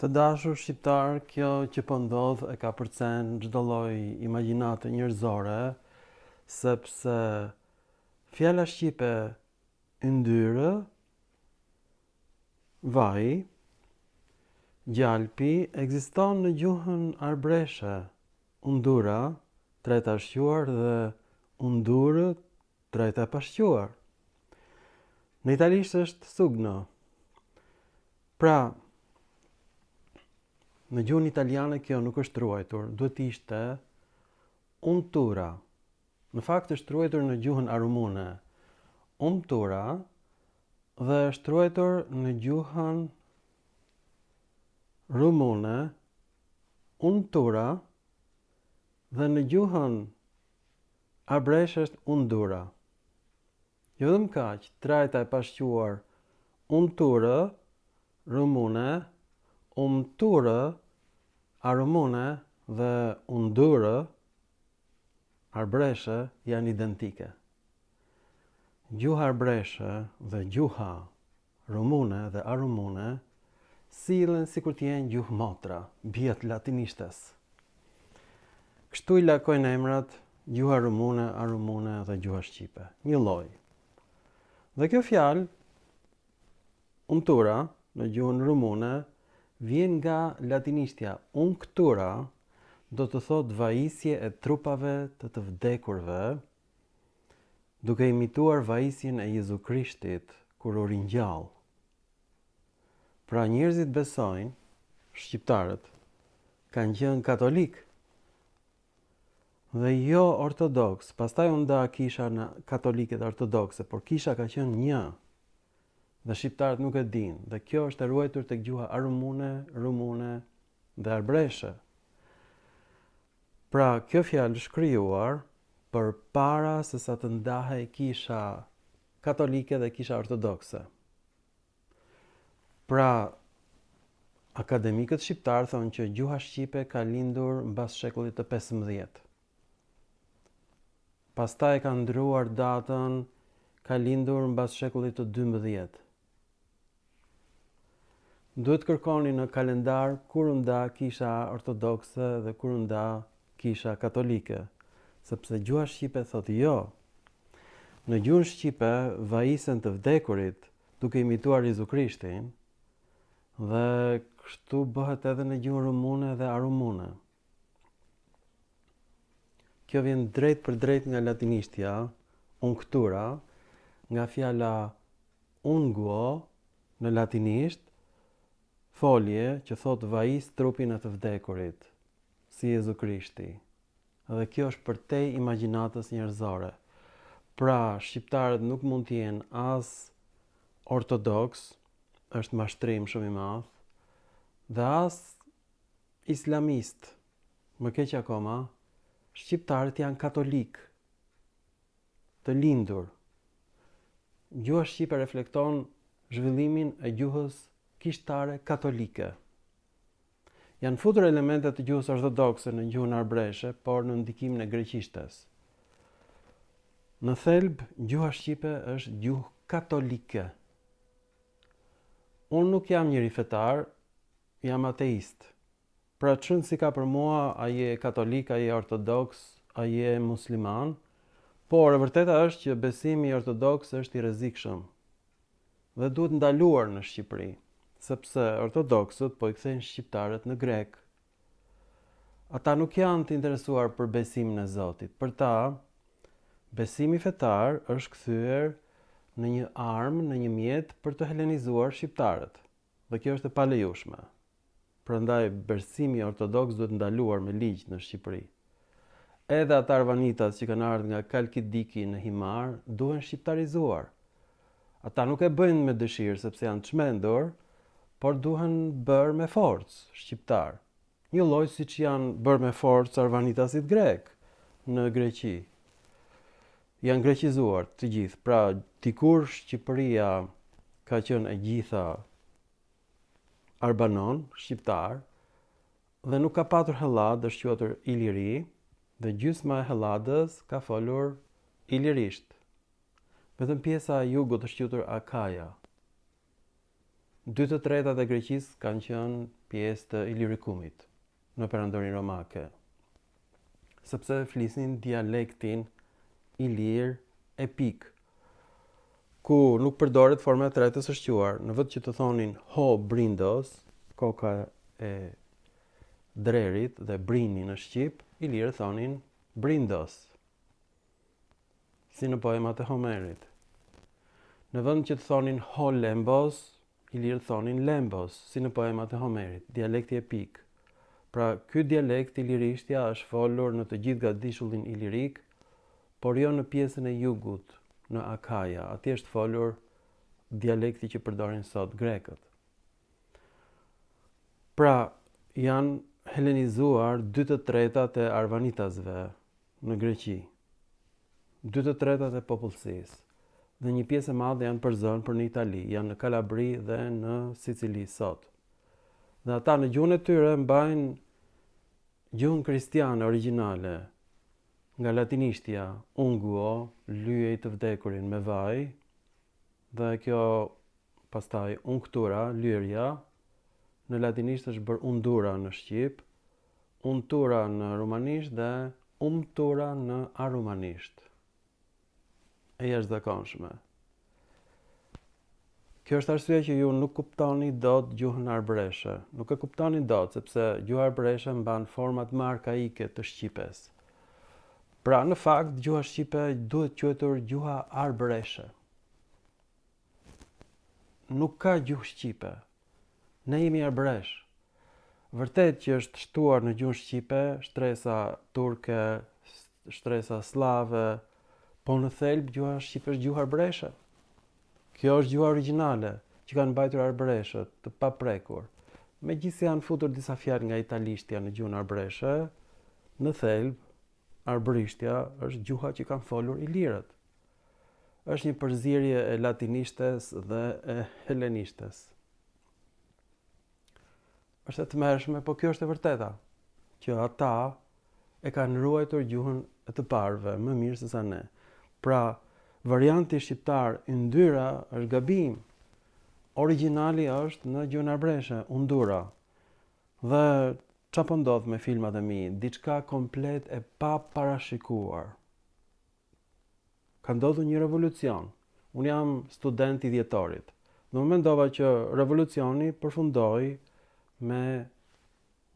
Të dashur shqiptarë, kjo që po ndodh e kapërcen çdo lloj imagjinate njerëzore, sepse fjala shqipe yndyrë, vaj, gjalpi ekziston në gjuhën arbreshe, undura, trajta e shquar dhe undurë, Trajta e pashquar. Në italisht është sugno. Pra, në gjuhën italiane kjo nuk është ruajtur, duhet të ishte untura. Në fakt është ruajtur në gjuhën arumune umtura dhe është ruajtur në gjuhën rumune untura dhe në gjuhën Arbreshe është undura. Jo vetëm kaq, trajta e pashquar unturë, rumune, umturë, arumune dhe undurë, arbreshe janë identike. Gjuha arbreshe dhe gjuha rumune dhe arumune sillen sikur të jenë gjuhë motra, bija të latinishtes. Kështu i lakojnë emrat gjuha rumune, arumune dhe gjuha shqipe. Njëlloj. Dhe kjo fjalë untura në gjuhën rumune vjen nga latinishtja unctura, do të thotë vajisje e trupave të të vdekurve, duke imituar vajisjen e Jezu Krishtit kur u ringjall. Pra njerëzit besojnë, shqiptarët, kanë qenë katolikë dhe jo ortodoks. Pastaj u nda kisha në katolike dhe ortodokse, por kisha ka qenë një. Dhe shqiptarët nuk e dinë, dhe kjo është e ruajtur tek gjuha arumune, rumune dhe arbreshe. Pra, kjo fjalë është krijuar përpara se sa të ndahej kisha katolike dhe kisha ortodokse. Pra, akademikët shqiptarë thonë që gjuha shqipe ka lindur mbas shekullit të 15. Pastaj e kanë ndërruar datën, ka lindur mbas shekullit të 12. Duhet të kërkoni në kalendar kur u nda kisha ortodokse dhe kur u nda kisha katolike, sepse gjuha shqipe thotë jo. Në gjuhën shqipe vajisen të vdekurit duke imituar Jezu Krishtin dhe kështu bëhet edhe në gjuhën rumune dhe arumune. Kjo vjen drejtpërdrejt nga latinishtja unctura, nga fjala Unguo, në latinisht, folje që thotë vajis trupin e të vdekurit, si Jezu Krishti. Dhe kjo është përtej imagjinatës njerëzore. Pra, shqiptarët nuk mund të jenë as ortodoks, është mashtrim shumë i madh, dhe as islamistë, më keq akoma, shqiptarët janë katolikë. të lindur. Gjuha shqipe reflekton zhvillimin e gjuhës kishtare katolike. Janë futur elemente të gjuhës ortodokse në gjuhën arbreshe, por në ndikimin e greqishtes. Në thelb, gjuha shqipe është gjuhë katolike. Unë nuk jam njeri fetar, jam ateist. Pra ç'rëndësi ka për mua a je katolik, a je ortodoks, a je musliman, por e vërteta është që besimi ortodoks është i rrezikshëm dhe duhet ndaluar në Shqipëri, sepse ortodoksët po i kthejnë shqiptarët në grekë. Ata nuk janë të interesuar për besimin e Zotit. Për ta, besimi fetar është kthyer në një armë, në një mjet për të helenizuar shqiptarët. Dhe kjo është e palejueshme. Prandaj besimi ortodoks duhet ndaluar me ligj në Shqipëri. Edhe ata arvanitas që kanë ardhur nga Kalkidiki në Himarë duhen shqiptarizuar. Ata nuk e bëjnë me dëshirë sepse janë çmendur, por duhen bërë me forcë shqiptarë. Njëlloj siç janë bërë me forcë arvanitasit grekë në Greqi. Janë greqizuar të gjithë. Pra, dikur Shqipëria ka qenë e gjitha arbanon, shqiptar, dhe nuk ka patur Helladë, është quajtur Iliri, dhe gjysma e Helladës ka folur ilirisht. Vetëm pjesa e jugut është quajtur Akaja. Dy të tretat e Greqisë kanë qenë pjesë të Ilirikumit në Perandorinë Romake, sepse flisnin dialektin ilir epik, ku nuk përdoret forma e tretës së shquar. Në vend që të thonin ho brindos, koka e drerit dhe brini në shqip, ilirët thonin brindos. Si në poemat e Homerit. Në vend që të thonin ho lembos, ilirët thonin lembos, si në poemat e Homerit, dialekti epik. Pra, ky dialekt ilirishtja është folur në të gjithë gadishullin ilirik, por jo në pjesën e jugut, në Akaja, atje është folur dialekti që përdorin sot grekët. Pra, janë helenizuar dy të tretat e arvanitasve në Greqi. Dy të tretat e popullsisë. Dhe një pjesë e madhe janë përzënë për në Itali, janë në Kalabri dhe në Sicili sot. Dhe ata në gjuhën e tyre mbajnë gjuhën kristiane origjinale, nga latinishtja unguo, lyej të vdekurin me vaj, dhe kjo pastaj unctura, lyerja, në latinisht është bërë undura në shqip, untura në rumanisht dhe umtura në arumanisht. E jashtëzakonshme. Kjo është arsyeja që ju nuk kuptoni dot gjuhën arbëreshe. Nuk e kuptoni dot sepse gjuha arbëreshe mban format më arkaike të shqipes. Pra, në fakt, gjuha shqipe duhet quajtur gjuha arbëreshe. Nuk ka gjuhë shqipe. Ne jemi arbëreshë. Vërtet që është shtuar në gjuhën shqipe shtresa turke, shtresa sllave, po në thelb gjuha shqipe është gjuhë arbëreshe. Kjo është gjuha origjinale që kanë mbajtur arbëreshët të paprekur. Megjithëse janë futur disa fjalë nga italishtja në gjuhën arbëreshe, në thelb arbërishtja është gjuha që kanë folur ilirët. Është një përzierje e latinishtes dhe e helenishtes. Është e tmerrshme, po kjo është e vërteta, që ata e kanë ruajtur gjuhën e të parëve më mirë se sa ne. Pra, varianti shqiptar yndyra është gabim. Origjinali është në gjuhën arbëreshe, undura. Dhe ça po ndodh me filmat e mi? Diçka komplet e paparashikuar. Ka ndodhur një revolucion. Unë jam student i dhjetorit. Dhe unë mendova që revolucioni përfundoi me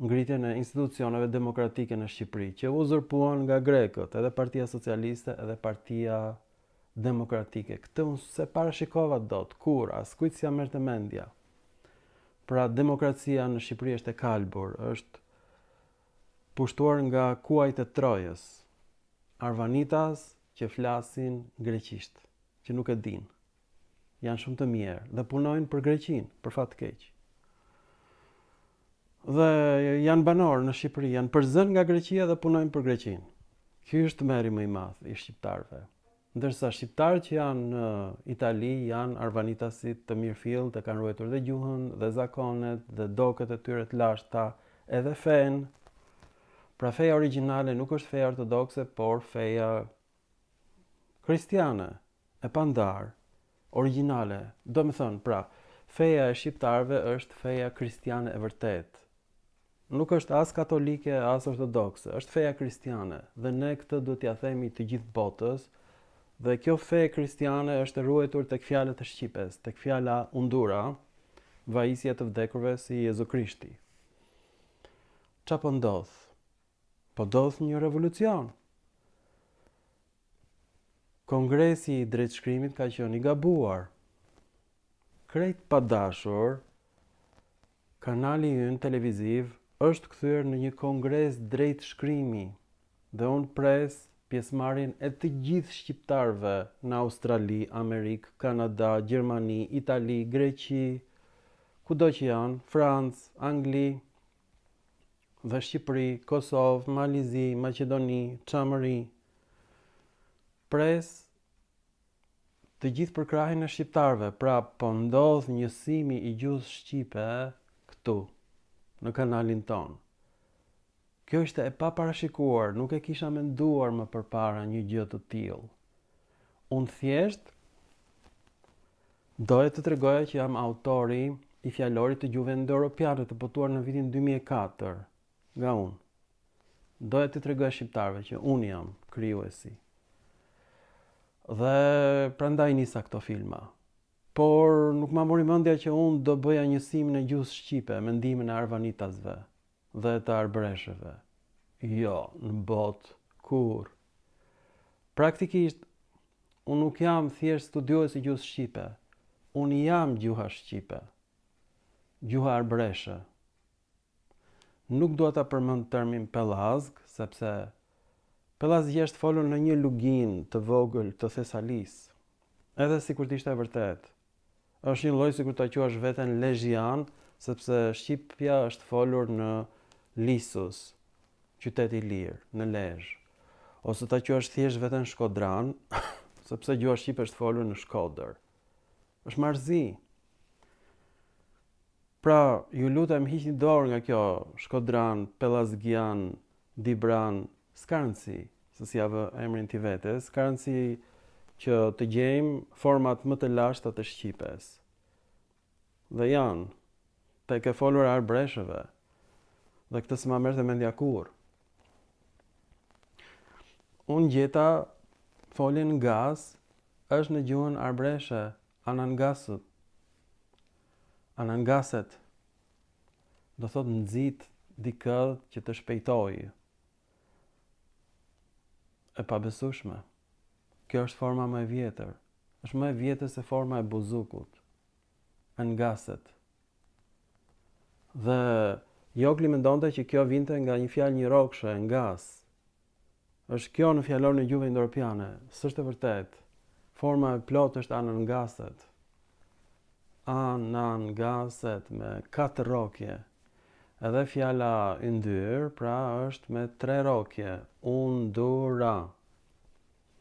ngritjen e institucioneve demokratike në Shqipëri, që u uzurpuan nga grekët, edhe Partia Socialiste, edhe Partia Demokratike. Këtë unë s'e parashikova dot, kurrë, askujt s'ia merrte mendja. Pra, demokracia në Shqipëri është e kalbur, është pushtuar nga kuajt e Trojës, arvanitas që flasin greqisht, që nuk e dinë. Janë shumë të mjerë dhe punojnë për Greqinë, për fat të keq. Dhe janë banorë në Shqipëri, janë përzënë nga Greqia dhe punojnë për Greqinë. Ky është tmerri më i madh i shqiptarëve. Ndërsa shqiptarët që janë në Itali janë arvanitasit të mirëfilltë, e kanë ruajtur dhe gjuhën, dhe zakonet, dhe doket e tyre të lashta, edhe fenë. Pra feja origjinale nuk është feja ortodokse, por feja kristiane, e pandarë, origjinale. Domethënë, pra, feja e shqiptarëve është feja kristiane e vërtetë. Nuk është as katolike, as ortodokse, është feja kristiane dhe ne këtë duhet t'ia themi të gjithë botës. Dhe kjo fe kristiane është e ruajtur tek fjalët e shqipes, tek fjala undura, vajisja e të vdekurve si Jezu Krishti. Ça po ndodh? Po ndodh një revolucion. Kongresi i drejtshkrimit ka qenë i gabuar. Krejt pa dashur, Kanali ynë televiziv është kthyer në një kongres drejtshkrimi dhe unë pres pjesëmarrjen e të gjithë shqiptarëve në Australi, Amerikë, Kanada, Gjermani, Itali, Greqi, kudo që janë, Francë, Angli dhe Shqipëri, Kosovë, Mal i Zi, Maqedoni, Çamëri. Pres të gjithë përkrahjen e shqiptarëve, pra po ndodh njësimi i gjuhës shqipe këtu, në kanalin tonë. Kjo ishte e paparashikuar, nuk e kisha menduar më përpara një gjë të tillë. Unë thjesht doja të tregoja që jam autori i fjalorit të gjuhëve indoeuropiane të botuar në vitin 2004 nga unë. Doja t'i tregoja shqiptarëve që unë jam krijuesi. Dhe prandaj nisa këto filma. Por nuk ma mori mendja që unë do bëja njësimin e gjuhës shqipe me ndihmën e arvanitasve dhe të arbëreshëve. Jo, në botë, kurrë. Praktikisht, unë nuk jam thjesht studiues i gjuhës shqipe. Unë jam gjuha shqipe. Gjuha arbëreshe. Nuk dua ta përmend termin pellazg, sepse pellazgjia është folur në një luginë të vogël të Thesalisë. Edhe sikur të ishte e vërtetë. Është një lloj sikur ta quash veten lezhjan, sepse shqipja është folur në Lisus, qytet ilir, në Lezhë. Ose ta quash thjesht veten shkodran, sepse gjuha shqipe është folur në Shkodër. Është marrëzi. Pra, ju lutem hiqni dorë nga kjo shkodran, pellazgian, dibran, s'ka rëndësi se si ia vë emrin ti vetes, ka rëndësi që të gjejmë format më të lashta të shqipes. Dhe janë tek e folura e arbëreshëve. Dhe këtë s'ma merrte mendja kurrë. Unë gjeta foljen ngas është në gjuhën arbëreshe, anangasët. Anangaset do thotë nxit dikë që të shpejtojë. E pabesueshme. Kjo është forma më e vjetër. Është më e vjetër se forma e buzukut. Angaset. Dhe Jokli mendonte që kjo vinte nga një fjalë njërokëshe, ngas. Është kjo në fjalorin e gjuhëve indoeuropiane. S'është e vërtetë. Forma e plotë është anangaset. Anangaset me katër rrokje. Edhe fjala yndyrë, pra është me tre rrokje. Undura.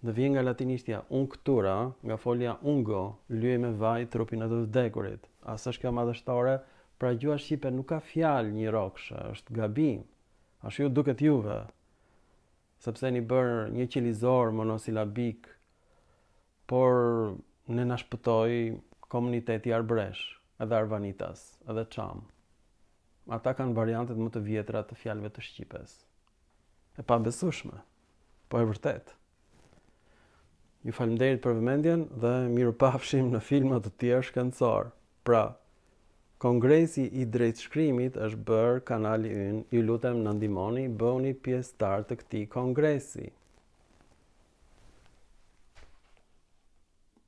Dhe vjen nga latinishtja unctura, nga folja ungo, lyej me vaj trupin e të vdekurit. A s'është kjo madhështore? Pra gjuha shqipe nuk ka fjalë njërokëshe, është gabim. Ashtu ju duket juve. Sepse jeni bërë njëqelizor monosilabik, por ne na shpëtoi komuniteti arbëresh, edhe arvanitas, edhe çam. Ata kanë variantet më të vjetra të fjalëve të shqipes. E pabesueshme, po e vërtetë. Ju faleminderit për vëmendjen dhe mirupafshim në filma të tjerë shkencorë. Pra, Kongresi i Drejtshkrimit është bërë kanali ynë, ju lutem na ndihmoni, bëhuni pjesëtar të këtij kongresi.